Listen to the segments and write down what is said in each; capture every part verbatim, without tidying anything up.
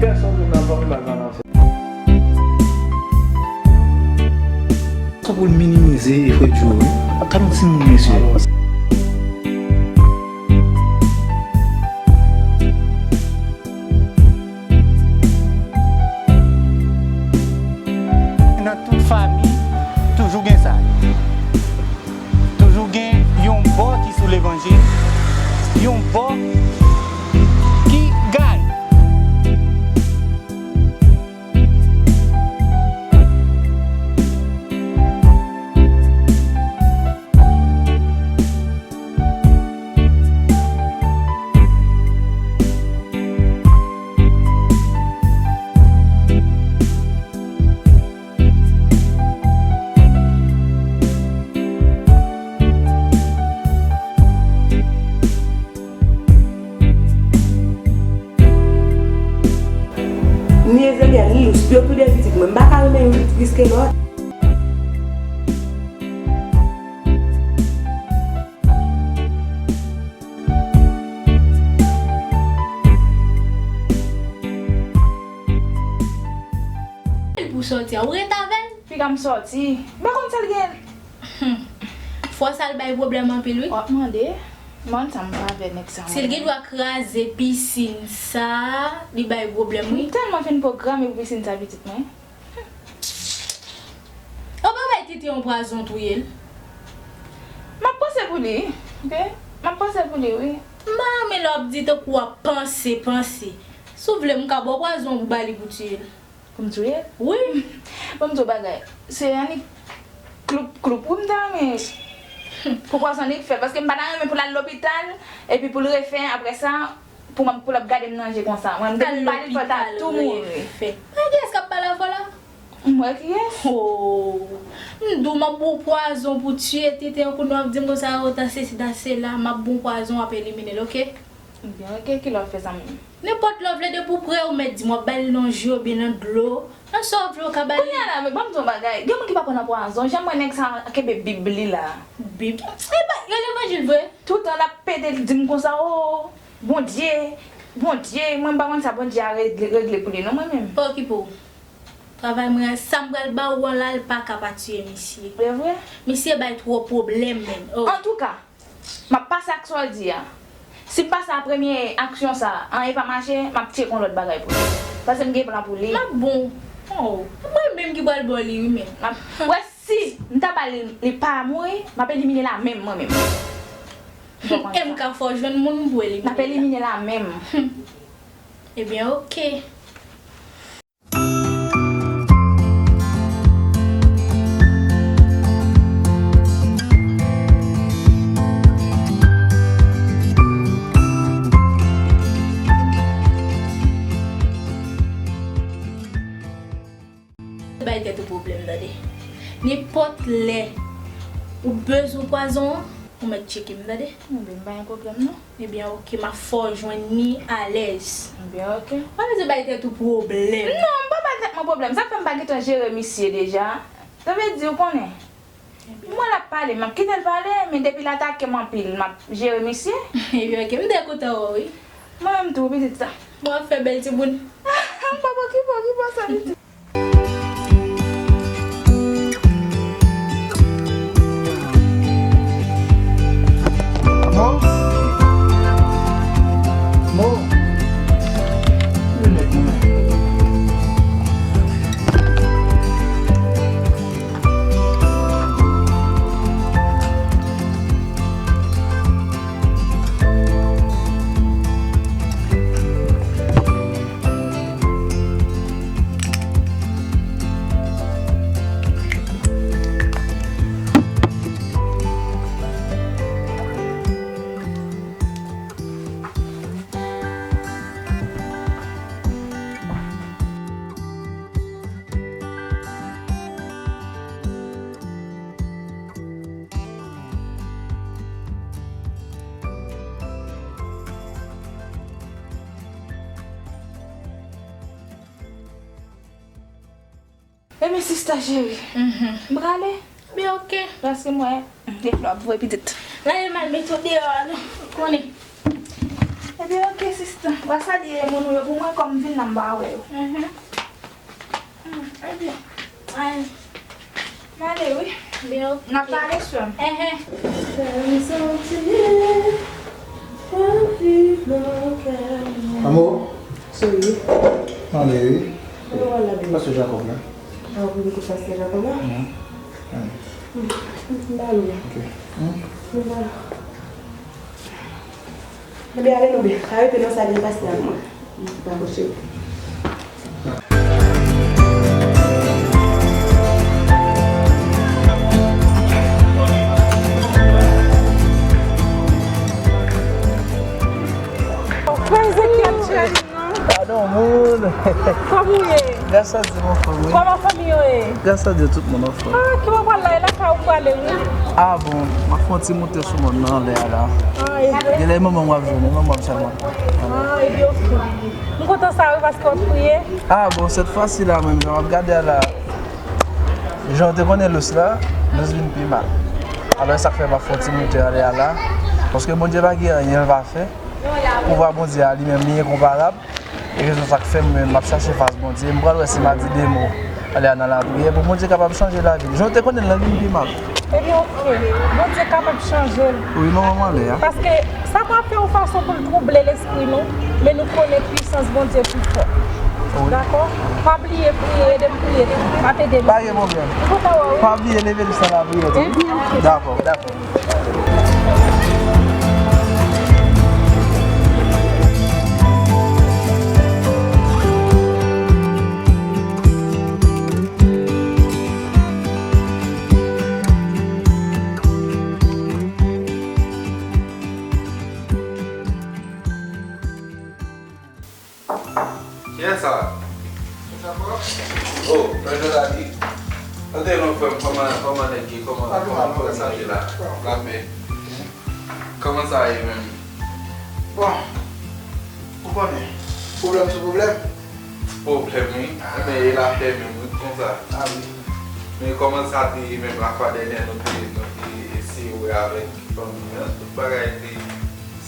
Sa pou l minimize frè Djo wi. Gad yon timoun, mesye. Nan tout fanmi, toujou gen sa. Toujou gen yon bò ki sou levanjil, yon bò ki gaye. Ni Ezekiel, ni Lous, yo tou de pitit mwen. M pa ka renmen youn plis ke lòt. Pou sòti a, ou ret avè l? Piga m sòti. M pa konn sa l gen. Hmm. Fò sa l bay pwoblèm anpil, wi. W ap mande. M pa konn sa m pa avè nèg sa. Si l gen dwa kraze pisin sa, li bay pwoblèm, wi. M tèlman fin pwograme pou pisin sa, pitit mwen. Ou pa bay Tete yon pwazon touye l? M ap panse pou li, oke? M ap panse pou li, wi. M pa renmen lè w ap di tankou w ap panse, panse. Si w vle, m ka ba w pwazon pou ba li pou touye l. Pou m touye l? Wi. Ban m di w bagay. Se annik kloup, kloup, wi, m ta renmen pou pwazon li fè. Paske m pa ta renmen pou l al lopital, epi pou l refè, apre sa, pou m, pou l ap gade m nan je konsa. Mwen, depi m ba li, fò l ta tou mouri. Pa kiyès k ap pale avè w la? M wè kiyès. Oh. M di w m ap ba w pwazon pou tiye Tete, yon kout w ap di m konsa, oh, ta sesi, ta sela, m ap ba w pwazon, w ap elimine l, oke? Ebyen, oke, kilè w ap fè sa menm? Nenpòt lè w vle, depi w prè, ou mèt di m, w ap ba l nan ji oubyen nan dlo. Nan sa w vle, w ka ba li. Kounye a la, men ban m di w yon bagay. Gen moun ki pa pran nan pwazon. Jan m wè nèg sa kenbe Bib li la. Bib? E ba, yo levanjil vre? Toutan l ap pede, l di m konsa, oh, Bondye, Bondye, mwen m pa konn sa Bondye a regle, regle pou li non, mwen menm. Pa okipe w. Travay mwen, sa m pral ba ou an la, l pa ka pa tiye misye. Se vre? Misye bay twòp pwoblèm menm. Oh. Antouka, m ap pase ak sa w di a. Si m pase a premye aksyon sa, anyen pa mache, m ap tcheke yon lòt bagay pou li. Paske m gen plan pou li. M ap bon. Oh, mwen menm ki pral ba w li wi menm. M ap, wè si m ta ba l li pa mouri, m ap elimine l a menm mwen menm. E m ka fè w jwenn moun pou elimine l. M ap elimine l a menm. Ebyen, oke. Bay tèt ou pwoblèm, tande. Nenpòt lè ou bezwen pwazon an, ou mèt tcheke m, tande. Ebyen, m pa gen pwoblèm, non. Ebyen, oke, m ap fè w jwenn li alèz. Ebyen, oke. Pa bezwen bay tèt ou pwoblèm. Non, m pa bay tèt mwen pwoblèm. Sa k fè m pa gentan jere misye deja. Sa vle di, ou konnen. Ebyen. Mwen l ap pale, m ap kite l pale, men depi l atake m anpil, m ap jere misye. Ebyen, oke, m te kontan wè w, wi. Mwen menm tou, pitit sa. Mwen ap fè bèl timoun. M p ap okipe w, okipe w sa, pitit. Mo? Mo? Ebyen, sista cheri, m prale. Byen, oke. Paske m wè, de flò ap voye pitit. Rale mal mete w deyò a, non. Konnen. Ebyen, oke, sista. W a salye moun ou yo pou mwen, kòm m vin la, m pa wè yo. Mhm. Hmm, ebyen. Ay. M ale, wi. Ebyen, oke. N a pale, sè m. Enhen. Fè m santi, fè m viv nan kè mwen. Amou? Sou li. M ale, wi. Mwen wè la byen. Pastè Jacob la. Ah, ou vin kote pastè Jacob la? Mhm. Ale. Hmm, m ba l ou. Oke. Hmm? M ba l ou. Ebyen, ale non, byen. Arete nan sal li pase a mwen. M pa kouche. Crazy Cat Challenge, non? Padon, moun. Kòman w ye? Gras a Dye, m anfòm, wi. Kòman fanmi yo ye? Gras a Dye, tout moun anfòm. Ah, ki w ap pral la? E lakay ou prale, wi. Ah, bon, m ap fè yon ti moute sou mòn nan anlè a la. Ah, e vre? Genlè manman m w ap jwenn, e manman m sèlman. Ah, ebyen, oke. M kontan sa, wi, paske w ap priye. Ah, bon, sèt fwa si la, menm jan w ap gade a la, jan w te konnen lous la, lous vin pi mal. Alò, e sa k fè m ap fè yon ti moute anlè a la. Paske Bondye pa gen anyen l pa fè. Pouvwa Bondye a, li menm, li enkonparab. E rezon sa k fè m, m ap chache fas Bondye. M pral wè si m a di de mo anlè a nan lapriyè pou Bondye kapab chanje lavi l. Jan w te konnen l lan vin pi mal. Ebyen, oke. Bondye kapab chanje l. Wi, non, manman, anlè a. Paske Satan ap fè yon fason pou l twouble lespri nou, men nou konnen pwisans Bondye pi fò. Wi. Dakò? Pa bliye priye, ede m priye tou. M ap ede nou. Pa gen pwoblèm. M kontan wè w, wi. Pa bliye leve lous nan lapriyè tou. Ebyen, oke. Dakò, dakò. Kiyès sa? Oh, frè Jodadi. Kote nou, frè m? Kòman, kòman nèg ye? Kòman, kòman, kòman sa ye la? Lapè. Kòman sa ye menm? Bon, ou konnen, pwoblèm sou pwoblèm. Pwoblèm, wi. Men e lapè menm, wi, konsa. Ah, wi. Men kòman sa te ye menm lafwa dènyè nou te, nou te eseye wè avèk fanmi an? Tout bagay te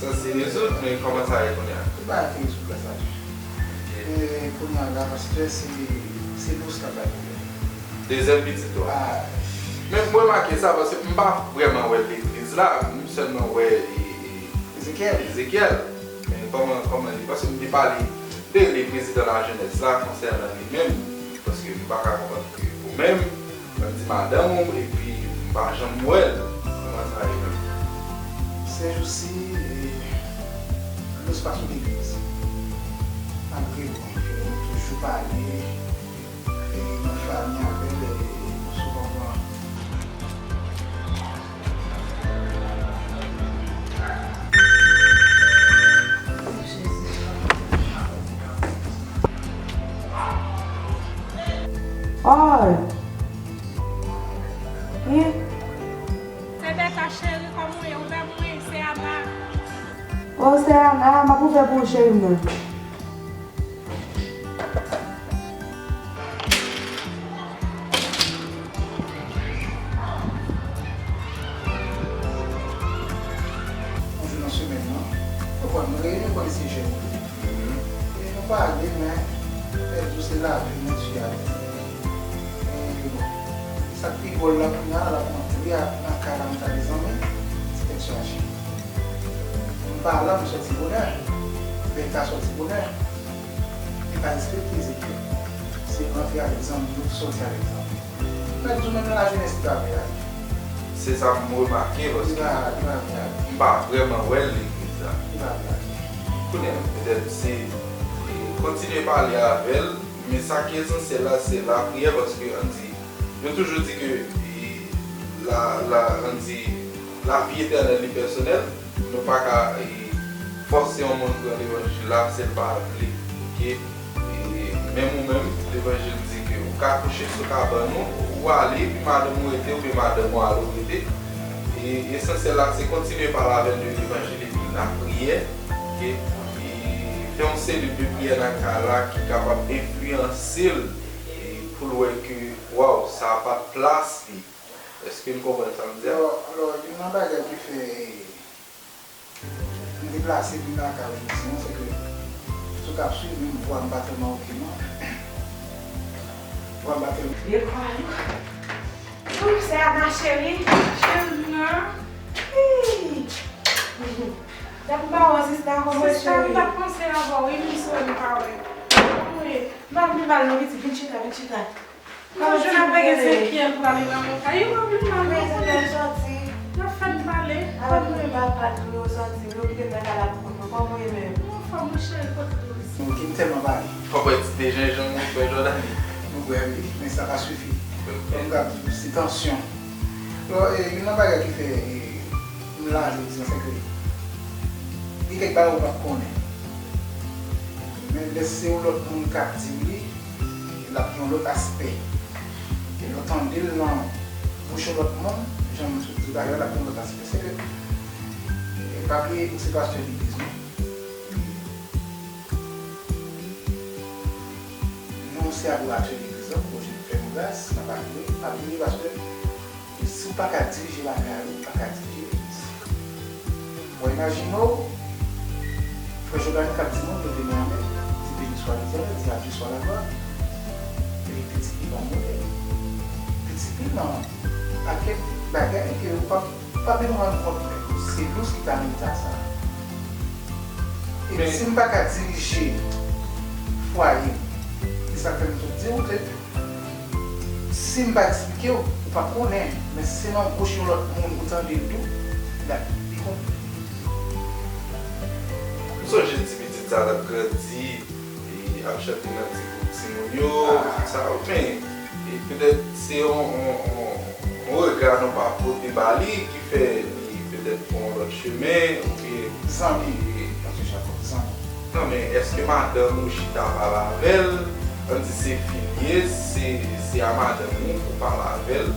sanse rezoud, men kòman sa ye kounye a? Tout bagay te rezoud la, sa. Ok. E kounye a la, pastè, se, se lous k ap bay pwoblèm. Dezyèm pitit ou a? Ah. Men m remake sa, paske m pa vrèman wè legliz la, m sèlman wè e, e, Ezekyèl. Ezekyèl. Men kòman, kòman li, paske m te pale de li, prezidan lajenès la, konsènan li menm, paske m pa ka konprann ke ou menm, m di madanm ou, epi m pa janm wè l. Kòman sa ye menm? Sèjousi, e, lous pa sou legliz. Malgre, bon, nou toujou pale, e, nan fanmi avè l, e, nou souvan pran. Oi! Wi? Se Bèta cheri, kòman w ye? Ouvè mwen, se Ana. Oh, se Ana, m ap ouvè pou ou, cheri mwen. Yon jou nan semèn nan, ou konn, nou reyini, ou konn se jèn. Mhm. E nou pale, men, lè di w se lavi, men ti a. E bon, sa k pi dwòl la, kounye a, l ap rantre a, nan kay la, m ta de zanmi, ti tèt chaje. M pa la, m sòti bonè. Bèta sòti bonè. Li pa respekte Ezekyèl. Se rantre avèk zanmi yo, sòti avèk zanmi yo. Mèt di w menm nan lajenès li pa vle ale. Se sa m remake, paske li pa, li pa vle ale. M pa vrèman wè l legliz la. Li pa vle ale. Kounye a, petèt se, e, kontinye pale avè l, men sa ki esansyèl la, se lapriyè, paske ann di, yo toujou di ke, e, la, la, ann di, lavi etènèl li pèsonèl. Nou pa ka, e, fòse yon moun pran levanjil la si l pa vle, oke? E, menm ou menm, levanjil di ke ou ka kouche sou kabann ou, ou ale, epi madanm ou rete, oubyen madanm ou ale, ou rete. E, esansyèl la, se kontinye pale avè l de levanjil epi lapriyè, oke? E, fè yon selil de priyè nan kay la ki kapab enfliyanse l, e, pou l wè ke, waw, sa a pa t plas li. Èske n konprann sa m di a? Alò, alò, youn nan bagay ki fè, e, m Deplase vin lakay ou jodi an, se ke si w t ap swiv menm vwa m pa tèlman oke non. Vwa m pa tèlman. Vye kwa yo. Ou se a ma cheri. Cheri m nan. Hi. Dap ba w sista kòman cheri. Sista m t ap panse avè w wi, menm si w wè m pa wè. Kòman w ye? M pa vle mal non pitit, vin chita, vin chita. Yo jwenn ap bèk Ezekyèl prale nan montagne. Yo pa vle mal non. Ezekyèl sòti. Yo fè n pale. Avèk moun papa l pou yo sòti. Yo kite m nan kay la pou kont mwen. Kòman w ye menm? Mwen anfòm wi cheri, kote w ye? Ki m tèlman pale. Fò bwè ti te jenjanm wi frè Jòdani. Nou bwè wi, men sa pa sifi. Kòm m ka di w, se tansyon. Bon, e, youn nan bagay ki fè, e, m la jodi an, se ke gen kèk bagay ou p ap konnen. Men lè se yon lòt moun k ap di w li, l ap gen yon lòt aspè. E lè w tande l nan bouch yon lòt moun, jan m sot di bagay la, l ap gen yon lòt aspè. Se ke, e, pa bliye, ou se pastè legliz nou. Nou se adoratè legliz la, Bondye fè nou gras, n ap adore, n ap priye paske si w pa ka dirije lakay ou, ou pa ka dirije legliz. Bon, imajine w, frè Jòdani k ap di moun yo te men anmè, di beni swa Letènèl, di adye swa laglwa, epi pitit li pa mouri. Pitit li nan pakèt bagay ke ou p ap, ou p ap menm rann kont menm. Se Lous ki ta nan eta sa. Epi si m pa ka dirije fwaye m, se sa k fè m toujou di w ke si m pa eksplike w, ou p ap konnen, men si se nan bouch yon lòt moun ou tande l tou, l ap pi konplike. M sonje ti pitit sa l ap grandi, e ap chante nan ti gwoup timoun yo, tout sa yo, men, e petèt se yon, yon, yon, yon rega nou pa pote ba li ki fè li petèt pran yon lòt chemen, oubyen zanmi, Pastè Jacob, zanmi. Non, men èske madanm ou chita pale avè l? Ann di se fi l ye, se, se a madanm ou pou pale avè l,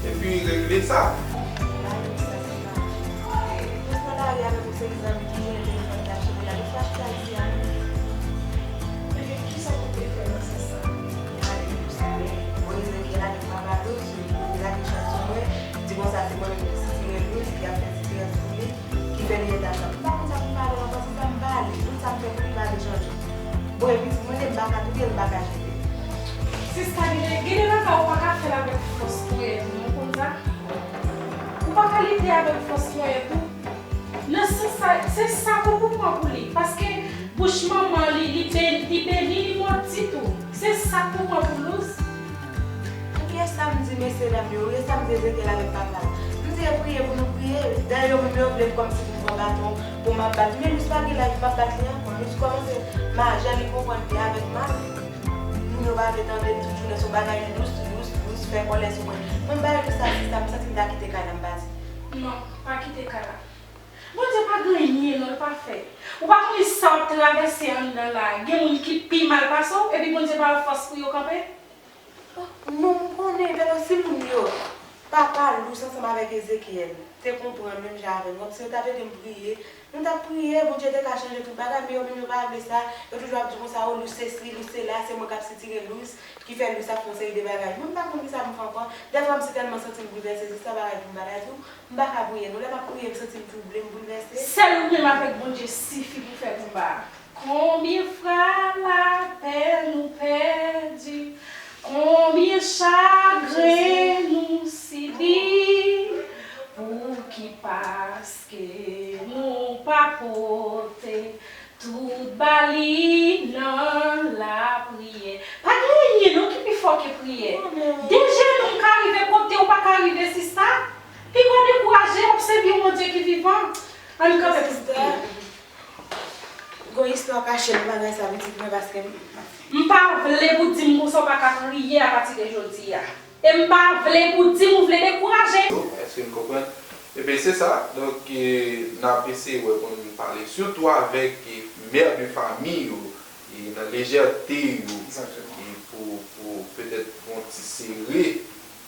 epi regle sa. Jis nan lari avèk yon seri zanmi ki jwenn telefòn ki ap chante la, nou pa chita isi a non. Ebyen, kisa pou te fè nan sans sa? Bon, Ezekyèl avèk papa Lous, yo lage chans sou mwen, di konsa se mwen menm ki tire Lous, ki ap fè diferans pou li, ki fè li rete ap tann. M pa konn sa pou m pale ankò, se sa m pale, tout sa m fè pou li pa vle chanje. Bon, epi di mwen, m pa ka touye l, m pa ka jete l. Sista, gen de, gen de bagay ou pa ka fè l avèk fòs ponyèt ou, non, ou konn sa? Ou pa ka lite avèk fòs ponyèt ou. Nan sans sa, se sa pou ou pran pou li. Paske bouch manman li, li beni, li beni, li modi tou. Se sa pou ou pran pou Lous. Ebyen, sa m di mesye dam yo, e sa m di Ezekyèl avèk papa l. M di, e priye pou nou priye. Dayè, yo menm yo vle m kòmsi pou m pran baton, pou m ap bat li. Men Lous pa gen laj pou m ap bat li ankò. Lous kòmanse majè, li konprann byen avèk mal. Moun yo pa vle tande l tout jounen, se yon bagay Lous, Lous, Lous fè kòlè sou mwen. Mwen, m pa renmen sa, sista, m santi m ta kite kay la, m pati. Non, pa kite kay la. Bondye pa gen anyen non l pa fè. Ou pa konnen sa w ap travèse anndan la a. Gen moun ki pi mal pase w, epi Bondye ba w fòs pou yo kanpe? Non, m konnen, Vèlo, si moun yo, papa Lous ansanm avèk Ezekyèl, te konprann menm jan avè m, kòmsi yo t ap ede m priye, nou t ap priye, Bondye te ka chanje tout bagay, men yo menm yo pa vle sa, yo toujou ap di konsa, o, Lous sesi, Lous sela, se mwen k ap sitire Lous, ki fè Lous ap fè yon seri de bagay. Mwen, m pa konn kisa pou m fè ankò. Dèfwa, m si tèlman santi m boulvèse, se sa bagay pou m pa ta di w. M pa ka priye, non. Lè m ap priye, m santi m twouble, m boulvèse. Sèl ou menm avèk Bondye sifi pou fè konba a. Konbyen fwa lapèn ou pèdi, konbyen chagren nou sibi, pouki paske nou pa pote tout ba li nan lapriyè. Pa gen anyen non ki pi fò ke priyè. De jenou m ka rive kote ou pa ka rive, sista. Piga w dekouraje, w ap sèvi yon Bondye ki vivan. Ann kanpe pou. Sista, gon istwa kache nan bagay sa, pitit mwen, paske m. M pa vle pou di m konsa w pa ka priye apati de jodi a. E m pa vle pou di m ou vle dekouraje. Èske n konprann? Ebyen, se sa. Donk, e, n ap eseye wè pou n pale sitou avèk, e, mè de fanmi yo, e, nan lejète yo, e, pou, pou petèt fè yon ti sere,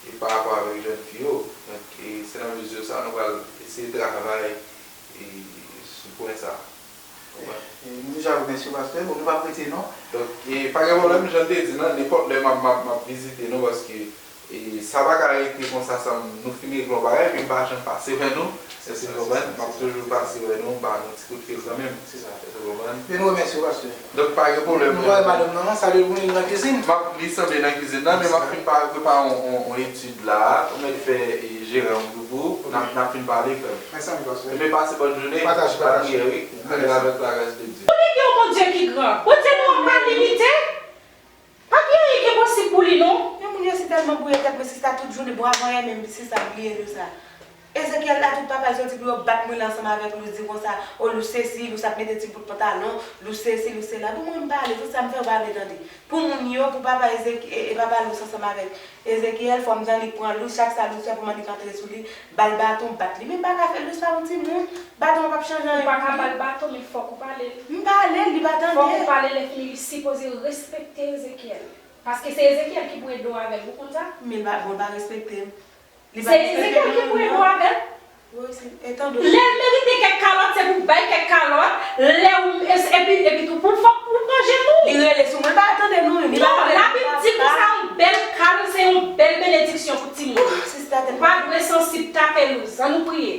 e, pa rapò avèk jèn fi yo. Donk, e, se nan mezi sa a nou pral eseye travay, e, sou pwen sa a. Konprann? E, nou deja remèsye w, pastè. Bon, nou p ap rete, non. Donk, e, pa gen pwoblèm, jan m te di nan, nenpòt lè m ap, m ap, m ap vizite nou, paske, e, Sa pa ka rete konsa san nou fin regle yon bagay, epi m pa janm pase wè nou. Èske w konprann? M ap toujou pase wè nou, ba nou ti kout fil kanmenm. Èske w konprann? Yo, nou remèsye w, pastè. Donk, pa gen pwoblèm. Nou wè madanm nan, non, sa li, li nan kizin. M ap, li sanble nan kizin nan, men m ap fin pa, prepare yon, yon, yon etid la, ou mèt fè, e, jere yon boubou, n ap, n ap fin pale, frè m. Mèsi anpil, pastè. Ebyen, pase bòn jounen, lapriyè, wi. Allez, avec la grâce de Dieu. Ou di gen yon Bondye ki gran. Bondye nou an pa limite. Pa gen anyen ki enposib pou li, non. Men moun yo si tèlman bouye tèt mwen, sista, tout jounen, bon, avan yè menm, sista, bliye de sa. Ezekyèl la, tout papa l soti pou yo bat mwen la ansanm avèk Lou, di konsa, o, Lou sesi, Lou sa t mete ti bout pantalon, Lou sesi, Lou sela. Bon, mwen m pale, tout sa m fè, yo pa vle tande. Pou moun yo, pou papa Ezek-, e, e papa Lou ansanm avèk Ezekyèl, fò m tande li pran Lou, chak sa Lou fè pou m annik antre sou li, ba l baton, bat li. Men m pa ka fè, Lou se pa yon timoun, baton an p ap chanje anyen pou li. Ou pa ka ba l baton, men fòk ou pale l. M pale l, li pa tande. Fòk ou pale l, lè fini, li sipoze respekte Ezekyèl. Paske se Ezekyèl ki pou ede w avè l, ou konn sa? Men l pa, bon, l pa respekte m. Se Ezekyèl ki pou ede w avè l. Lè l merite kèk kalòt, se pou w bay kèk kalòt. Lè w, e, epi, epi tou, pou l fòk pou l pran jenou. Li rele sou mwen, pa tande nou, li pa tande nou. Non, Labib di konsa, yon bèl kal, se yon bèl benediksyon pou timoun. Ou pa dwe sansib, tape Lou, ann nou priye.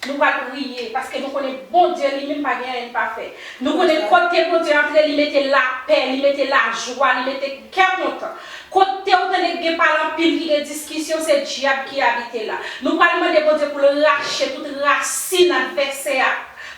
Nou pral priye, paske nou konnen Bondye li menm pa gen anyen l pa fè. Nou konnen kote Bondye antre, li mete lapè, li mete lajwa, li mete kè kontan. Kote ou tande gen pale anpil, ki gen diskisyon, se dyab ki abite la. Nou pral mande Bondye pou l rache tout rasin advèsè a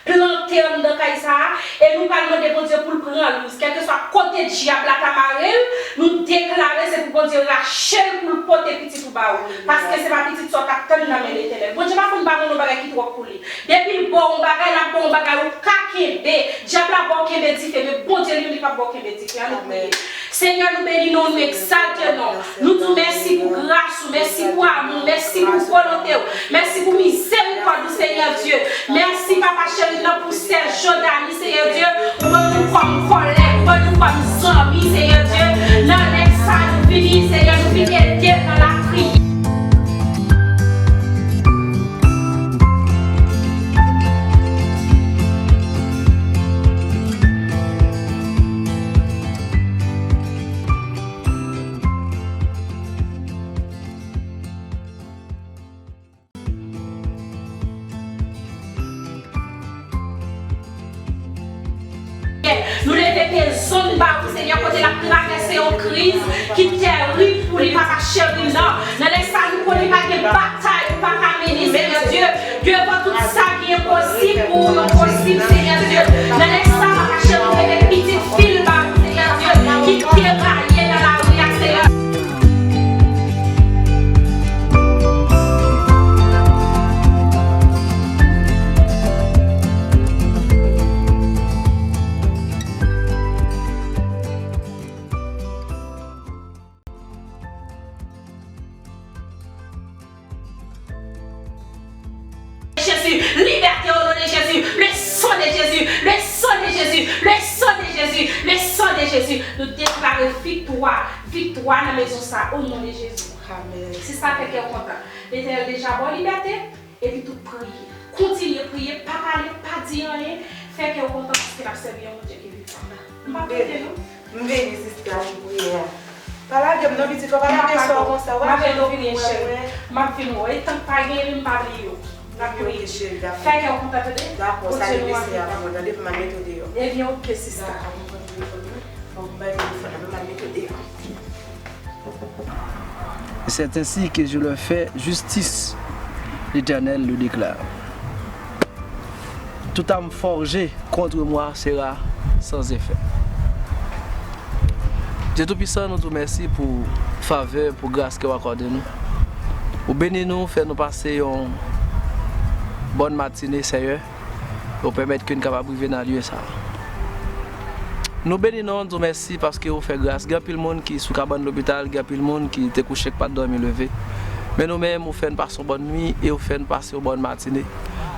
plante anndan kay sa a, e nou pral mande Bondye pou l pran Lou. Kèlkeswa kote dyab la ta mare l, nou deklare se pou Bondye rache l pou l pote pitit ou ba ou. Paske se pa pitit sa w t ap tann nan men Letènèl. Bondye pa konn ba moun yon bagay ki twòp pou li. Depi l ba w yon bagay, l ap ba w yon bagay ou ka kenbe. Dyab la ba w kenbe dife, men Bondye li menm li p ap ba w kenbe dife. Ann nou priye. Senyè, nou beni non w, nou egzalte non w. Nou di w mèsi pou gras ou, mèsi pou amou w, mèsi pou volonte w, mèsi pou mizerikòd ou, Senyè Dye. Mèsi, Papa cheri, nan pou sè Jodani, Senyè Dye. Ou wè nou kòm kòlèg, ou wè nou kòm zanmi, Senyè Dye. Nan lè sa nou vini, Senyè, nou vin ede nan lapriyè. Nou leve Pezonn ba ou, Senyè, kote l ap travèse yon kriz ki tèrib pou li, Papa cheri, nan. Nan lè sa, nou konnen pa gen batay ou pa ka mennen, Senyè Dye. Devan tout sa ki enposib pou ou, yo posib, Senyè Dye. Nan lè sa, Papa cheri, nou leve pitit fi l ba ou, Senyè Dye, ki deraye nan lari a, Senyè. Jezi, libète o non de Jezi, le san de Jezi, le san de Jezi, le san de Jezi, le san de Jezi. Nou deklare viktwa, viktwa nan mezon sa o non de Jezi. Amèn. Si sa fè kè w kontan, Letènèl deja ba w libète, epi tou priye. Kontinye priye, pa pale, pa di anyen, fè kè w kontan paske n ap sèvi yon Bondye ki vivan. M p ap tande nou. M vini, sista, pou priyè a. Pa lage m non, pitit, fò pa lage sò konsa. W ap jan nou vini, cheri. M ap vin wè. E tank pa gen li, m pa bliye w. N ap priye. Fè kè w kontan, tande. Dakò, salye mesye a pou mwen, tande, pou m al mete w deyò. Ebyen, oke, sista. Dakò, mwen pran telefòn mwen. Bon, m bay telefòn nan, m al mete w deyò. Et c'est ainsi que je leur fais justice, l'Éternel le déclare. Toute arme forgée contre moi sera sans effet. Dye Toupisan, nou di w mèsi pou favè, pou gras ke w akòde nou. Ou beni nou, fè nou pase yon bòn matine, Senyè. Ou pèmèt ke n kapab rive nan lye sa a. Nou beni non w, n di w mèsi paske ou fè gras. Gen anpil moun ki sou kabann lopital, gen anpil moun ki te kouche k pa t dòmi leve. Men nou menm, ou fè n pase yon bòn nwi e ou fè n pase yon bòn matine.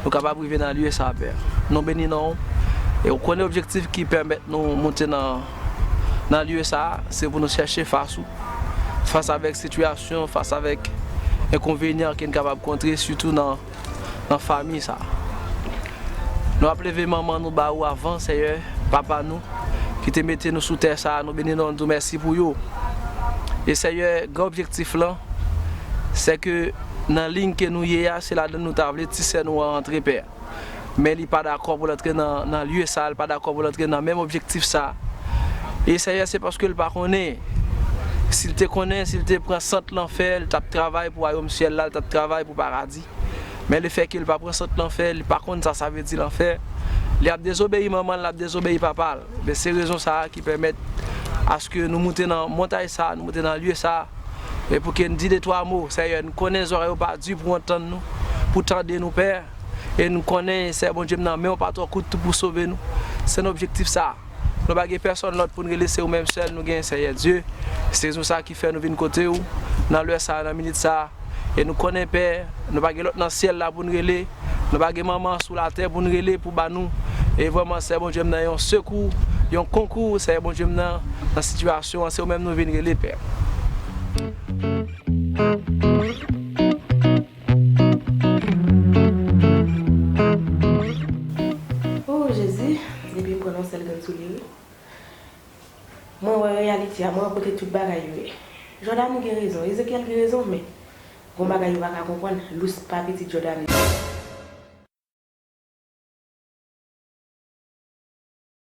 Nou kapab rive nan lye sa a, Pè. Nou beni non w. E ou konnen objektif ki pèmèt nou moute nan, nan lye sa a, se pou nou chèche fas ou. Fas avèk sitiyasyon, fas avèk enkonvenyan ke n kapab kontre, sitou nan nan fanmi sa. Nou ap leve manman nou ba ou avan, Senyè, papa nou, ki te mete nou sou tè sa, nou beni non w, nou di w mèsi pou yo. E Senyè, gran objektif lan, Sèke nan liy ke nou ye a, se ladan l nou ta vle ti sè nou an rantre, Pè. Men li pa dakò pou l antre nan, nan lye sa, li pa dakò pou l antre nan menm objektif sa. E Seyè, se paske l pa konnen. Si l te konnen, si l te pran sant lanfè, li t ap travay pou wayòm syèl la, li t ap travay pou paradi. Men lefètke li pa pran sant lanfè, li pa konn sa sa vle di lanfè. Li ap dezobeyi manman l, l ap dezobeyi papa l. Men se rezon sa a ki pèmèt aske nou moute nan montay sa a, nou moute nan lye sa a, e pou ke n di de twa mo. Seyè, n konnen zòrèy ou pa di pou antann nou, pou tande nou, Pè. E n konnen, Seyè Bondye m nan, men w pa twò kout tou pou sove nou. Se nan objektif sa a. Nou pa gen pèsonn lòt pou n rele, se ou menm sèl nou gen, Seyè Dye. Se rezon sa a ki fè nou vin kote w nan lè sa a, nan minit sa a. E nou konnen, Pè, nou pa gen lòt nan syèl la pou n rele. Nou pa gen manman sou latè pou n rele pou ba nou. E vrèman, Seyè Bondye m nan, yon sekou, yon konkou, Seyè Bondye m nan, nan sitiyasyon an, se ou menm nou vin rele, Pè. O Jezi, depi m pran yon sèl grenn sou li, wi. Mwen wè reyalite a, mwen wè kote tout bagay yo ye. Jòdani gen rezon, Ezekyèl gen rezon, men gon bagay yo pa ka konprann, Lous pa pitit Jòdani.